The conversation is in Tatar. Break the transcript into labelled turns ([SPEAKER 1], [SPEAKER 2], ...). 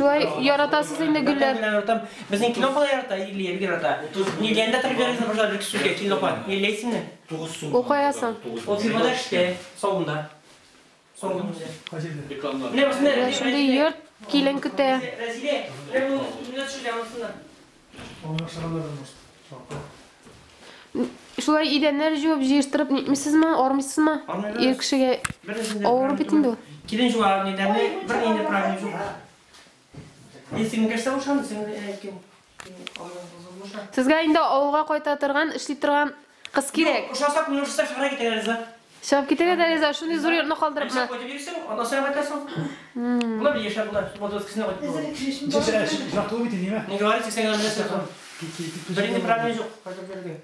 [SPEAKER 1] Шулай яратасыз инде гөлләр.
[SPEAKER 2] Гөлләр яратам. Безнең килен апа да ярата, Лилия бик ярата. Лилияне дә тәрбияләргә башлады бер кешегә, килен апа. Лилия исемле.
[SPEAKER 1] Ул кая соң?
[SPEAKER 2] Ул фирмада эшли, савымда. Савым үзе. Менә бусы
[SPEAKER 1] Менә шундый йорт килен көтә.
[SPEAKER 2] Рәзилә, менә бу менә төшерә монысына.
[SPEAKER 1] Шулай идәннәр җуып, җыештырып нитмисезме, армыйсызмы?
[SPEAKER 2] Армыйбыз.
[SPEAKER 1] Ир кешегә авыр бит инде ул.
[SPEAKER 2] Килен жуа, ниләрне, бер нинди проблема юк. Мин синең кәштә булышам, син кем?
[SPEAKER 1] Сезгә инде авылга кайта торган, эшли торган кыз кирәк.
[SPEAKER 2] Ошаса, күңел ошаса, чыгара китә Риза.
[SPEAKER 1] Чыгып китәргә дә риза, шундый зур йортны калдырыпмы?
[SPEAKER 2] Әнисә кайтып йөрисең, аннан соң кайтасың. Була бит яшәп була, суббота воскресенье кайтып була. Не говорите, сен генә беләсең. Бер инде проблема юк, кайтып йөрергә.